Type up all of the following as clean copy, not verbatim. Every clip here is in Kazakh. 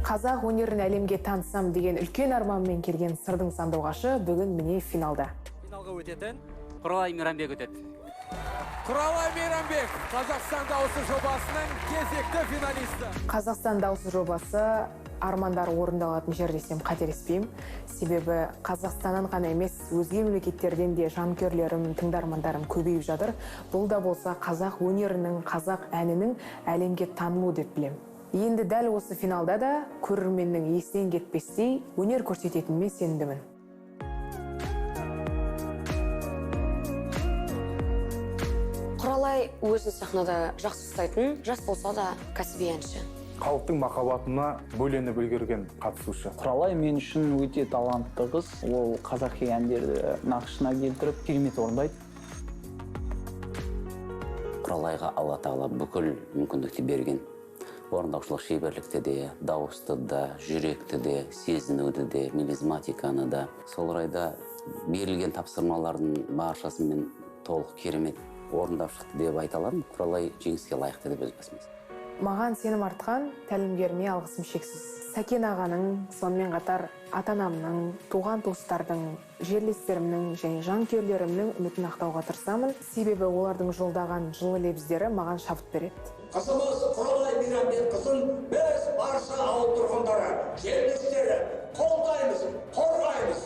Қазақ өнерін әлемге танысам деген үлкен арманмен келген Сырдың сандуғашы бүгін міне финалда. Финалға өтетін Құралай Мейрамбек өтеді. Құралай Мейрамбек, Қазақстан дауысы жобасының кезекті финалисті. Қазақстан дауысы жобасы армандар орындалатын жер десем қателеспеймін. Себебі Қазақстаннан ғана емес, өзге мемлекеттерден де жанкүйерлерім, тыңдармандарым көбейіп жатыр. Бұл да болса қазақ өнерінің, қазақ әнінің әлемге танылуы деп білемін. Енді дәл осы финалда да көрерменнің есінен кетпестей өнер көрсететініме сенімдімін. Құралай өзін сахнада жақсы ұстайтын, жас болса да кәсіби әнші. Халықтың махаббатына бөленіп үлгерген қатысушы. Құралай мен үшін өте талантты қыз. Ол қазақи әндерді нақышына келтіріп, керемет орындайды. Құралайға Алла Тағала бүкіл мүмкіндікті берген. Орындаушылық шеберлікті де, дауысты да, жүректі де, сезінуді де, мелизматиканы да. Сол орайда берілген тапсырмалардың баршасын мен толық керемет орындап шықты деп айта аламын. Құралай жеңіске лайықты деп өз басым. Маған сенім артқан тәлімгеріме алғысым шексіз. Сәкен ағаның, сонымен қатар ата-анамның, туған туыстардың, жерлестерімнің және жанкүйерлерімнің үмітін ақтауға тырысамын. Себебі олардың жолдаған жылы лебіздері маған шабыт береді. Қызымыз Құралай Мейрамбек қызын біз барша ауыл тұрғындары, жерлестері қолдаймыз, қорғаймыз.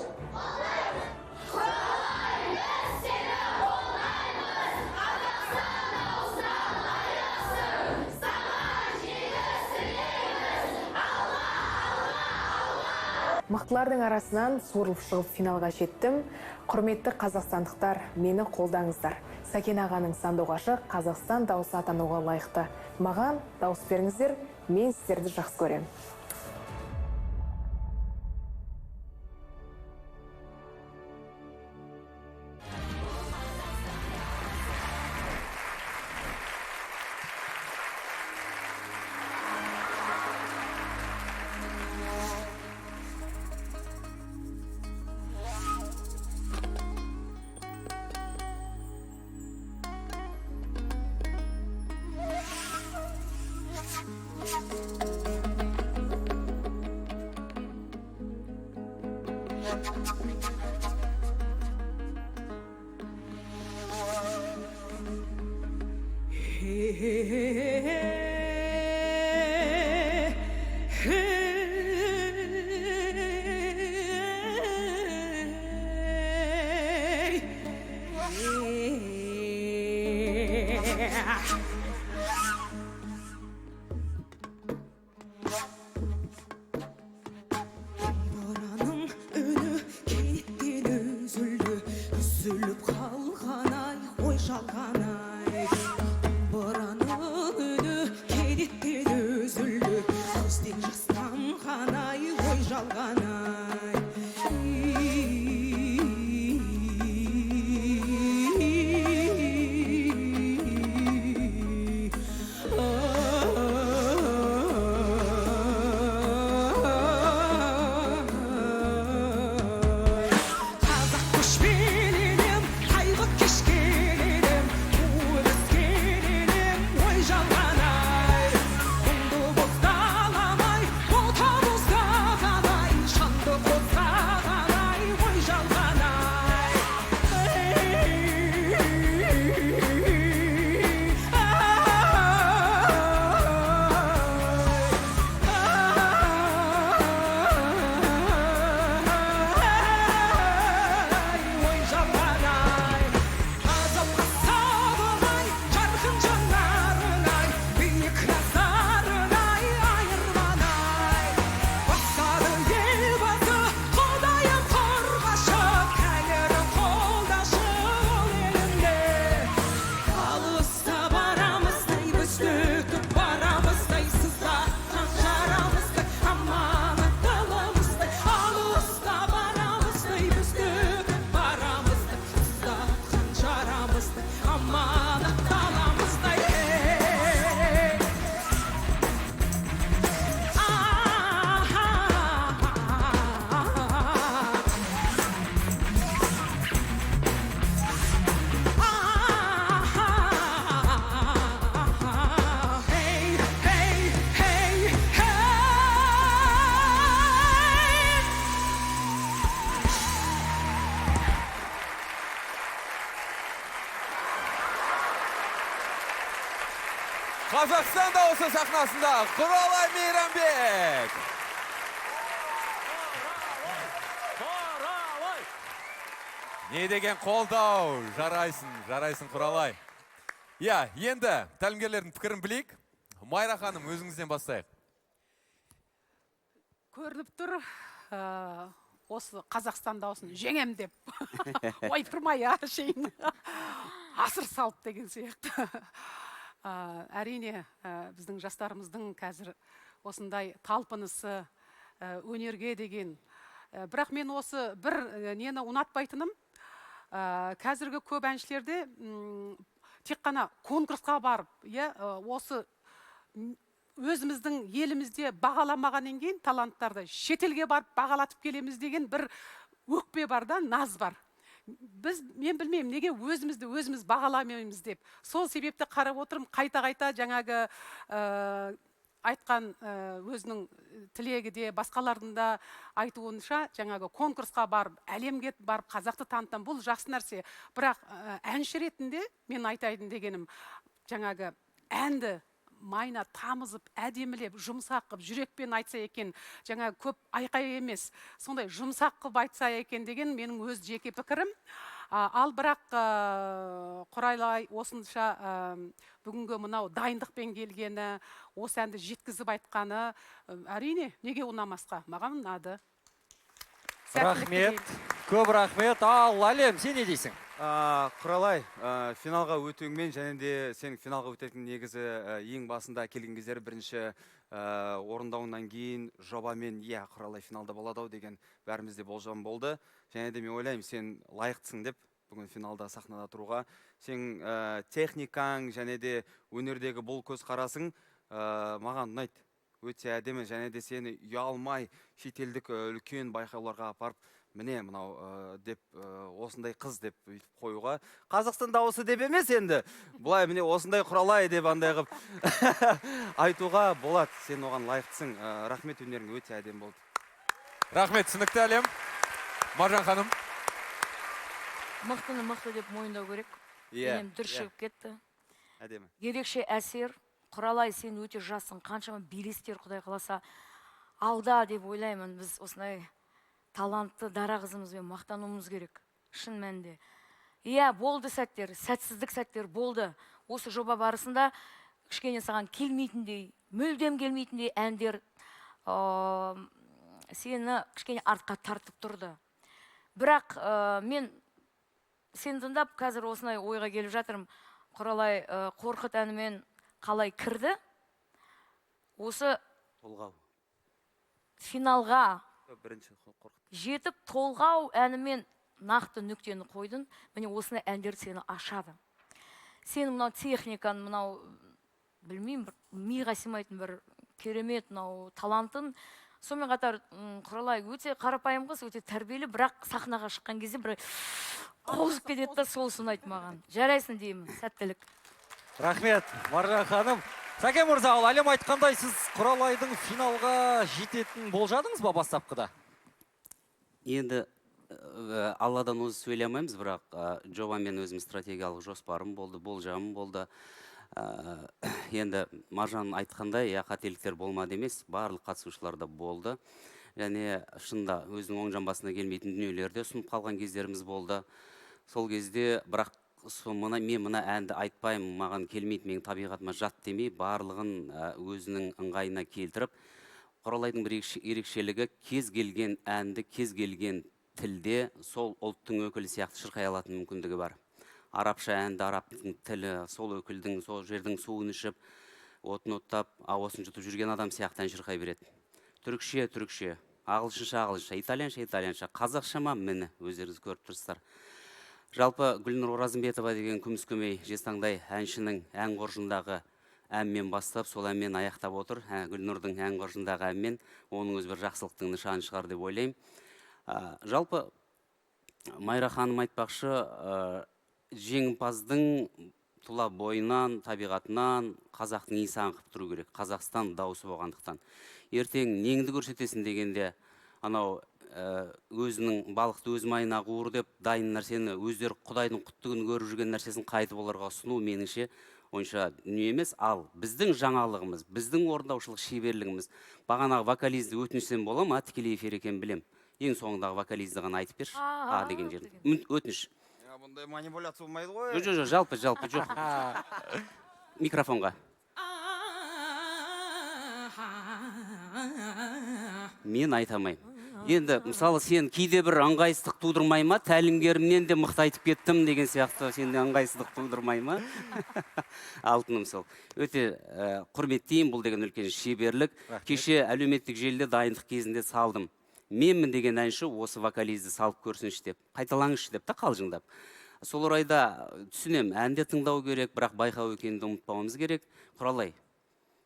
Мықтылардың арасынан суырылып шығып финалға жеттім. Құрметті қазақстандықтар, мені қолдаңыздар. Сәкен ағаның сандуғашы Қазақстан дауысы атануға лайықты. Маған дауыс беріңіздер, мен сіздерді жақсы көремін. Домбыраның үні кенеттен үзілді, үзіліп қалған ай, ой жалған ай. Домбыраның үні кенеттен үзілді, көзден жастанған ай, ой жалған ай. Қазақ көшпелі елім, қайғы кешкен елім, туып өскен елім, ой жалған ай. Мұңды боз далам-ай, бота боздаған ай, шаңды қозғаған ай, ой жалған ай. Ой жалған ай, азапқа салып ай, жарқын жанарың ай, биік назарың ай, айырман ай. Бастады Елбасы, Құдайым қорғашы, Тәңірім қолдашы ол елінде. Алыста барамыздай, біз өтіп барамыздай, сыздатқан жарамыздай, аманат даламыздай. Алыста барамыздай, біз өтіп барамыздай, сыздатқан жарамыздай, аманат даламыздай. Hey, hey, hey, hey. Қазақстан дауысы сахнасында Құралай Мейрамбек. Құралай! Не деген қолдау, жарайсың, жарайсың, Құралай. Иә, енді тәлімгерлердің пікірін білейік. Майра ханым, өзіңізден бастайық. Көрініп тұр, осы Қазақстан дауысын жеңем деп. Ойпырмай, әшейін асыр салып деген сияқты. Әрине, біздің жастарымыздың қазір осындай талпынысы, өнерге деген. Бірақ мен осы бір нені ұнатпайтыным, қазіргі көп әншілерде тек қана конкурсқа барып, иә, осы өзіміздің елімізде бағаламағаннан кейін таланттарды шетелге барып бағалатып келеміз деген бір өкпе бар да, наз бар. Мен білмеймін, неге өзімізді өзіміз бағаламаймыз деп. Сол себепті қарап отырмын, қайта-қайта жаңағы айтқан өзінің тілегі де, басқалардың да айтуынша, жаңағы конкурсқа барып, әлемге барып қазақты танытам, бұл жақсы нәрсе. Бірақ әнші ретінде мен айтайын дегенім, жаңағы әнді майна тамызып, әдемілеп, жұмсақ қып, жүрекпен айтса екен, жаңа көп айқай емес, сондай жұмсақ қып айтса екен деген менің өз жеке пікірім. Ал бірақ Құралай осынша бүгінгі мынау дайындықпен келгені, осы әнді жеткізіп айтқаны, әрине, неге ұнамасқа, маған ұнады. Рахмет, көп рахмет. Ал Әлем, сен не дейсің? Құралай, финалға өтуіңмен және де сенің финалға өтетін негізі ең басында келген кездері бірінші орындауынан кейін жобамен, иә, Құралай финалда болады ау деген бәрімізде болжам болды. Және де мен ойлаймын, сен лайықтысың деп бүгін финалда сахнада тұруға. Сен техникаң және де өнердегі бұл көзқарасың маған ұнайды. Өте әдемі және де сені ұялмай шетелдік үлкен байқауларға апарып, міне мынау деп осындай қыз деп өйтіп қоюға. Қазақстан дауысы деп емес енді. Былай міне осындай Құралай деп андай қылып айтуға болады. Сен оған лайықтысың. Рахмет, өнерің өте әдемі болды. Рахмет, түсінікті Әлем. Маржан ханым. Мықтыны мықты деп мойындау керек. Денем дүр шығып кетті. Әдемі. Ерекше әсер. Құралай, сен өте жассың, қаншама белестер Құдай қаласа алда деп ойлаймын. Біз осындай талантты дара қызымызбен мақтануымыз керек, шын мәнінде. Иә, болды сәттер, сәтсіздік сәттер болды. Осы жоба барысында кішкене саған келмейтіндей, мүлдем келмейтіндей әндер сені кішкене артқа тартып тұрды. Бірақ мен сені тыңдап қазір осындай ойға келіп жатырмын. Құралай Қорқыт әнімен қалай кірді? Осы Толғау. Финалға Бірінші Қорқыт. жетіп толғау әнімен нақты нүктені қойдың. Міне осындай әндер сені ашады. Сен мынау техникаң, мынау білмеймін, бір миға сыймайтын бір керемет мынау талантын. Сонымен қатар, Құралай өте қарапайым қыз, өте тәрбиелі, бірақ сахнаға шыққан кезде бір қозып кетеді да, сол ұнайды маған. Жарайсың деймін, сәттілік. Рахмет, Маржан ханым. Сәкен мырза, ал Әлем айтқандай, сіз Құралайдың финалға жететінін болжадыңыз ба бастапқыда? Енді Алладан өзі сөйлей алмаймыз, бірақ жобамен өзім стратегиялық жоспарым болды, болжамым болды. Енді Маржан айтқандай, иә, қателіктер болмады емес, барлық қатысушыларда болды. Және шынында өзінің оң жамбасына келмейтін дүниелерде ұсынып қалған кездеріміз болды. Сол кезде бірақ мен мына әнді айтпаймын, маған келмейді, менің табиғатыма жат демей, барлығын өзінің ыңғайына келтіріп, Құралайдың бір ерекшелігі кез келген әнді, кез келген тілде сол ұлттың өкілі сияқты шырқай алатын мүмкіндігі бар. Арабша әнді, арабтың тілі, сол өкілдің, сол жердің суын ішіп, отын оттап, ауасын жұтып жүрген адам сияқты ән шырқай береді. Түрікше, түрікше, ағылшынша, ағылшынша, итальянша, итальянша, қазақша ма, міне, өздеріңіз көріп тұрсыздар. Жалпы Гүлнұр Оразымбетова деген күміс көмей жезтаңдай әншінің ән қоржындағы әнмен бастап, сол әнмен аяқтап отыр. Гүлнұрдың ән қоржындағы әнмен оның өзі бір жақсылықтың нышаны шығар деп ойлаймын. Жалпы Майра ханым айтпақшы, жеңімпаздың тұла бойынан, табиғатынан қазақтың иісі аңқып тұру керек. Қазақстан дауысы болғандықтан. Ертең неңді көрсетесің дегенде, анау өзінің балықты өз майына қуыр деп дайын нәрсені өздері Құдайдың құтты күнін көріп жүрген нәрсесін қайтып оларға ұсыну меніңше Онша дүние емес. Ал біздің жаңалығымыз, біздің орындаушылық шеберлігіміз, бағанағы вокализді өтінсем бола ма? Тікелей эфир екенін білем. Ең соңындағы вокализді ғана айтып берші, а деген жерін. Өтініш. Бұндай манипуляция болмайды ғой. Жоқ, жоқ, жалпы жоқ, микрофонға мен айта алмаймын енді. Мысалы, сен кейде бір ыңғайсыздық тудырмай ма, тәлімгерімнен де мықты айтып кеттім деген сияқты, сенде ыңғайсыздық тудырмай ма, алтыным? Сол өте құрметтеймін, бұл деген үлкен шеберлік. Кеше әлеуметтік желіде дайындық кезінде салдым, менмін деген әнші осы вокализді салып көрсінші деп, қайталаңызшы деп та, қалжыңдап. Сол орайда түсінемін, ән де тыңдау керек, бірақ байқау екенін де ұмытпауымыз керек. Құралай,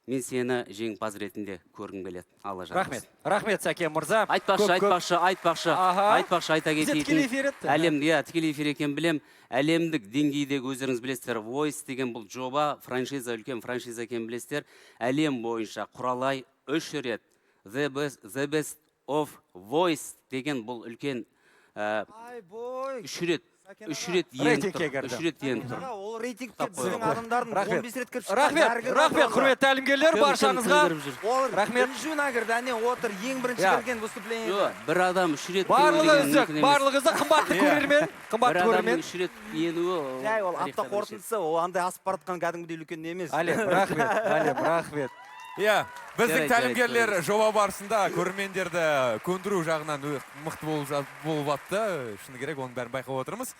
мен сені жеңімпаз ретінде көргім келеді, Алла жар. Рахмет, рахмет, Сәкен мырза. Айтпақшы, Көп, көп. айтпақшы, айтпақшы, айтпақшы, айта Бізде кетейін. тікелей эфир еді. Әлем, иә, тікелей эфир екенін білем. Әлемдік деңгейдегі, өздеріңіз білесіздер, Voice деген бұл жоба, франшиза, үлкен франшиза екенін білесіздер. Әлем бойынша Құралай үш рет The Best of Voice деген бұл үлкен үш рет еніп Рейтингке тұр. кірді. Үш рет еніп тұр. Ол рейтингте Құттықтап біздің қояйық. адамдардың Рахмет. 15 рет кіріп шыққан. Рахмет, Бәрі кіріп рахмет, отыр. құрметті тәлімгерлер, Кім, кім, баршаңызға. кім кіріп жүр? Ол Рахмет. бірінші кірді, әне отыр, ең бірінші кірген выступление. Жоқ, бір адам үш рет кіру Барлығы деген үздік, мүмкін емес. барлығы үздік, қымбатты көрермен, қымбатты Бір адамның көрермен. үш рет енуі ол Жай, ол апта тарихта бірінші рет. қорытындысы, ол андай асып бара жатқан кәдімгідей үлкен не емес. Әлем, рахмет, Әлем, рахмет. Иә, біздің Жарайды, тәлімгерлер жарайды. жоба барысында көрермендерді көндіру жағынан мықты болып атты. Шыны керек, оның бәрін байқап отырмыз.